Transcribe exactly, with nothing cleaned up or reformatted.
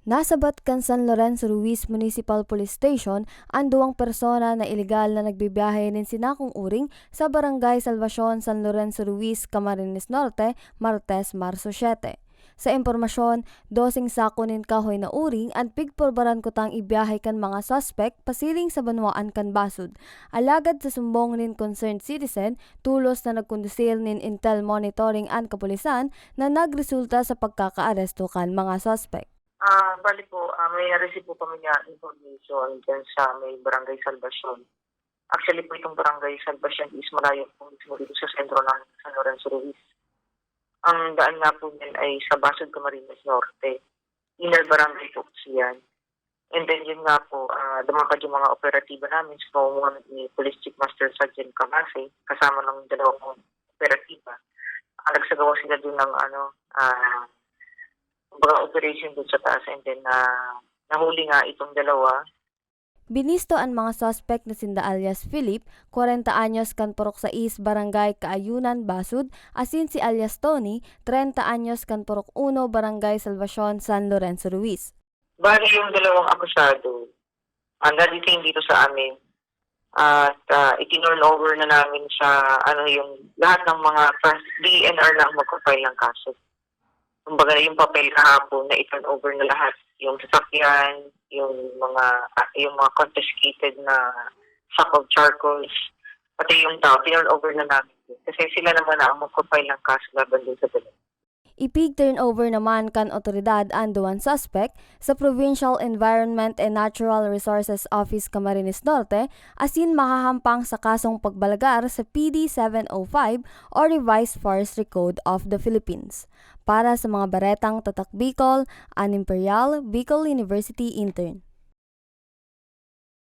Nasabat kan San Lorenzo Ruiz Municipal Police Station an duwang persona na ilegal na nagbibiyahe nin sinakong uring sa Barangay Salvacion, San Lorenzo Ruiz, Camarines Norte, Martes, Marso siete. Sa impormasyon, doseng sako nin kahoy na uring an pigpurbaran kutang ibiyahe kan mga suspek pasiring sa banwaan kan Basud. Alagad sa sumbong nin concerned citizen, tulos na nagkondusir nin intel monitoring an kapulisan na nagresulta sa pagkakaaresto kan mga suspek. Ah, bali po, ah, may na-receive po kami na information dyan sa may Barangay Salvacion. Actually po, itong Barangay Salvacion is malayo po mismo dito sa sentro ng San Lorenzo Ruiz. Ang daan nga po niyan ay sa Basud, Camarines Norte. Inner barangay po kasi yan. And then, yun nga po, ah, dumapat yung mga operatiba namin sa pamumuno ni Police Chief Master Sergeant Camase, kasama ng dalawang operatiba. Ah, nagsagawa sila dun ng, ano, ah, mga operation dun sa taas, and then, ah, nahuli nga itong dalawa. Binisto an mga suspek na sinda alias Philip, kwarenta anyos, kan Purok sais, Barangay Kaayunan, Basud, asin si alias Tony, treinta anyos, kan Purok uno, Barangay Salvacion, San Lorenzo Ruiz. Bali, yung dalawang akusado, ah, na-detain dito sa amin. At, ah, itinurn over na namin sa, ano, yung lahat ng mga, sa D E N R na ang magpa-file ng kaso. Kumbaga, yung papel kahapon na i-turn over na lahat. Yung sasakyan, yung mga, ah, yung mga confiscated na sack of charcoals, pati yung tao, tinurn over na namin. Kasi sila naman na ang magpa-file ng kaso laban dun sa dalawa. Ipig-turnover naman kan otoridad an duwang suspek sa Provincial Environment and Natural Resources Office, Camarines Norte, asin mahahampang sa kasong pagbalagar sa P D seven oh five o Revised Forestry Code of the Philippines. Para sa mga baretang Tatak Bicol, an Imperial, Bicol University Intern.